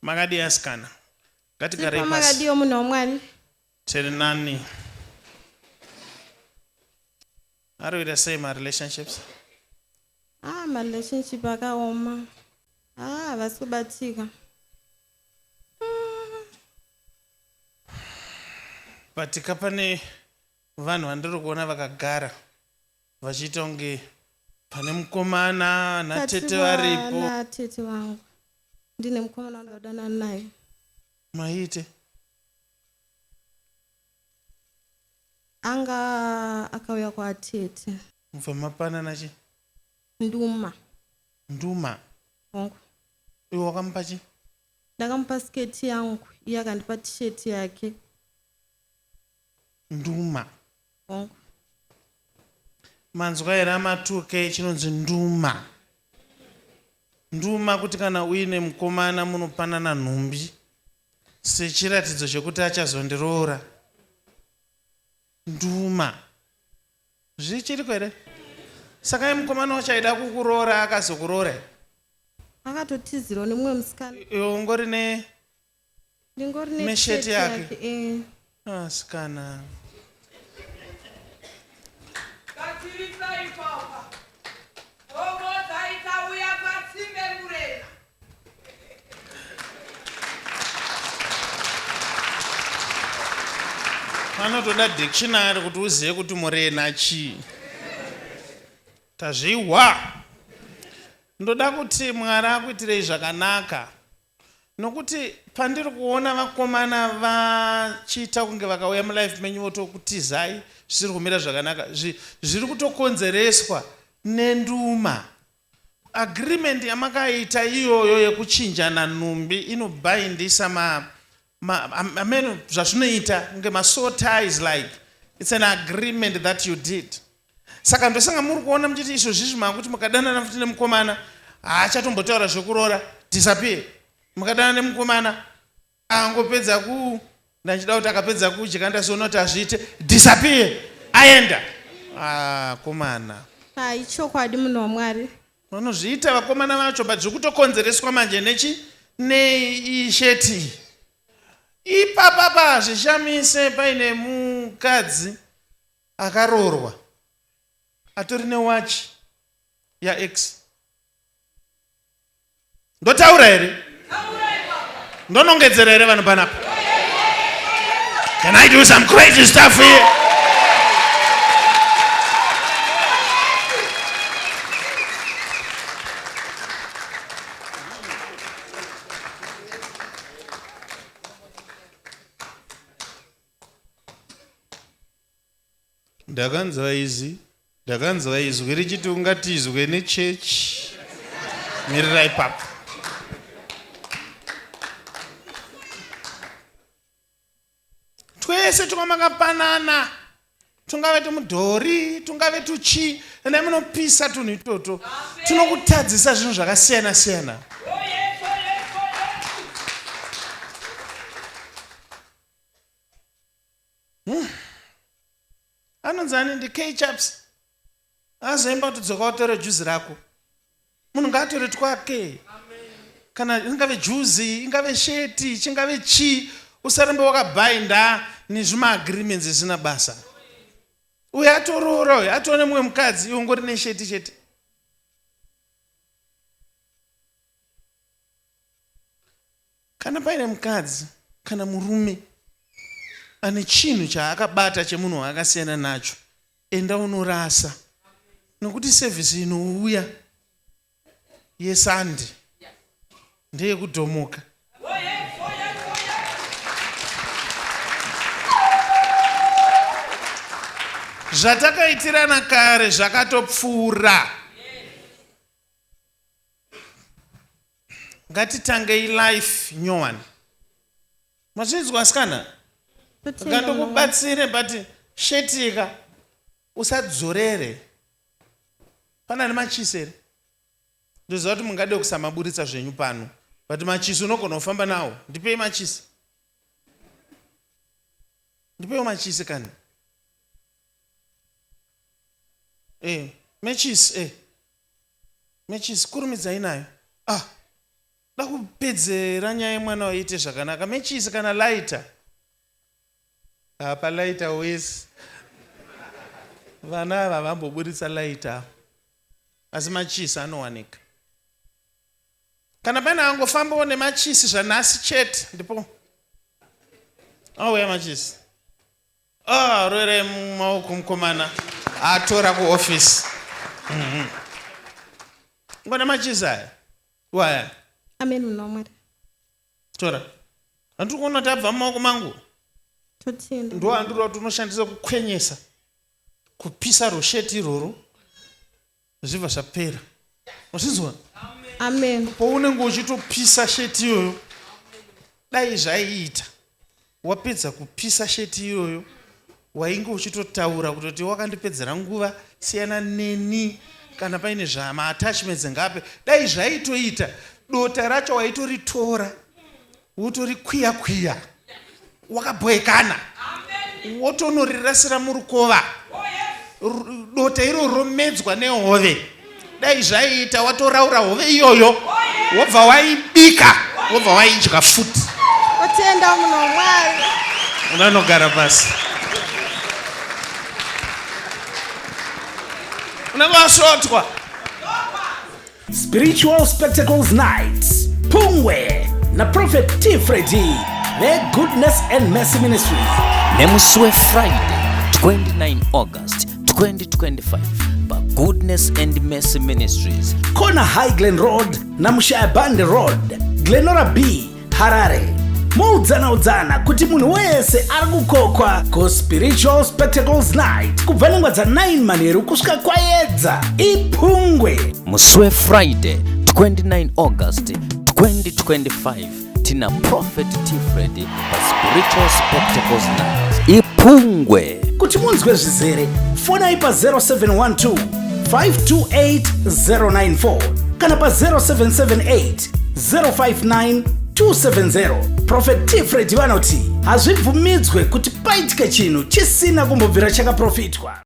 Makadii asikana? Ngatigarei Sipo pasi. makadiwo munhu waMwari. Tiri nani? Ari kuita sei marelationships? Ah, marelationship akaoma. Ah, havasi kubatika. But ka pane vanhu vandiri kuona vakagara vachiita kunge pane mukomana natete varipo. Natete vangu. Ndine mukomana wandodanana naye. Maite. Anga akauya kwatete. Mubva mapanana chi? Nduma. Nduma. Hongu. Iwe wakamupa chi? Ndakamupa sketi yangu iye akandipa t-shirt yake. Nduma. Hongu. Manzwa here amatuke chinonzi nduma. Nduma kuti kana uine mukomana munopanana nhumbi sechiratidzo chekuti achazondiroora. Nduma. Zvichiriko here? Saka iye mukomana wacho aida kukuroora akazokuroora here? Akatotizirwa nemumwe musikana. Iwe ungori ne Ndingori nesheti nesheti yake. yake. Eh. Asikana. Gadzirisa ipapa. Homodza ikauya patsime murena. Panotoda dictionary kuti uzive kuti murena chii. Tazvihwa. Ndoda kuti Mwari akuitirei zvakanaka. Nokuti pandiri kuona vakomana vachiita kunge vakauya mulife menyu votokutizai zvisiri kumira zvakanaka zviri kutokonzereswa nenduma. Agreement yamakaita iyoyo yekuchinjana nhumbi inobhayindisa ma, ma, ameno zvazvinoita kunge masoul ties like it's an agreement that you did. Saka ndosanga muri kuona muchiti izvozvizvi makuti mukadanana futi nemukomana haachatombotaura zvekuroora disappear. Mukadanana nemukomana angopedza ku ndachida kuti akapedza kudya ndazoona kuti hazviite disappear aenda. Ah, komana. Ah, ichokwadi munhu waMwari. Vanozviita vakomana vacho but zviri kutokonzereswa manje nechi neisheti. Ipapa pa hazvishamise paine mukadzi Akaroorwa atori newatch yaex. Ndotaura here? Ndonongedzera here vanhu panapa? Can I do some crazy stuff here? Ndakanzwa izwi, ndakanzwa izwi richiti ungatizwe nechechi. Mirira ipapo. Twese twamakapanana tungave tumudhori tungave tuchii endai munopisa tunhu itoto tunokutadzisa zvinhu zvakasiyana siyana. Hmm. Anonzi ani ndi K Chaps. Azoimba kuti dzoka utore juzi rako. Munhu ngaatore twake. Kana ingave juzi, ingave sheti, chingave chii, usarambe wakabhainda nezvimaagreements zvisina basa. Uyo atoroora uyo, atone mumwe mukadzi, iwe ungori nesheti chete. Kana paine mukadzi kana murume ane chinhu chaakabata chemunhu waakasiyana nacho, enda unorasa nokuti sevhisi inouya yesande ndeyekudhomoka. Zvatakaitirana kare zvakatopfuura. Ngatitangei life nyowani. Mazvinzwa asikana? Ngandokubatsire but shetika usadzorere. Pana nemachisi here? Ndoziva kuti mungade kusamaburitsa zvenyu pano but machisi unogona kufamba nawo. Ndipei machisi. Ndipeiwo machisi kani. Eh, machisi eh. Machisi kurumidzai nayo. Ah. Da kupedzera nyaya yemwana waite zvakanaka. Mechisi kana lighter. Apa lighter wese. Vana ava vamboburitsa lighter. Asi machisi anowanika. Kana pane angofambawo nemachisi zvanhasi chete ndipo. Auya machisi. Ah, roerai mumaoko mukomana atora kuoffice. Ngona machisi aya. Waya. Amen munhu waMwari. Tora. Handiri kuona kuti abva mumaoko mangu. Totenda. Ndo andiri kuti unoshandisa kukwenyesa. Kupisa rosheti iroro. Zvibva zvapera. Wazvinzwa? Amen. Paunenge uchitopisa sheti iyoyo. Dai zvaiita. Wapedza kupisa sheti iyoyo. Wainge uchitotaura kutoti wakandipedzera nguva siyana neni kana paine zvamaattachments ngape. Dai zvaitoita dota racho waitoritora wotorikwiya kwiya wakabhoekana wotonorirasira murukova dota iro romedzwa nehove. Dai zvaiita watoraura hove iyoyo wobva waibika wobva waidya futi. Otenda munhu waMwari. Unanogara pasi. Unenge wasvotwa. Spiritual Spectacles Nights Pungwe naProphet T Freddy veGoodness and Mercy Ministries. Nemusi weFriday 29 August 2025 paGoodness and Mercy Ministries. Corner High Glen Road naMushayabande Road, Glenora B, Harare. Moudzana udzana kuti munhu wese ari kukokwa kuSpiritual Spectacles Night kubva nenguva dza9 manheru kusvika kwayedza. Ipungwe. Musi weFriday 29 August 2025 tina Prophet T Freddy paSpiritual Spectacles Night. Ipungwe. Kuti munzwe zvizere, fonai pa0712 528 094 kana pa0778 059 270. Prophet T Freddy vanoti hazvibvumidzwe kuti paitike chinhu chisina kumbobvira chakaprofitwa.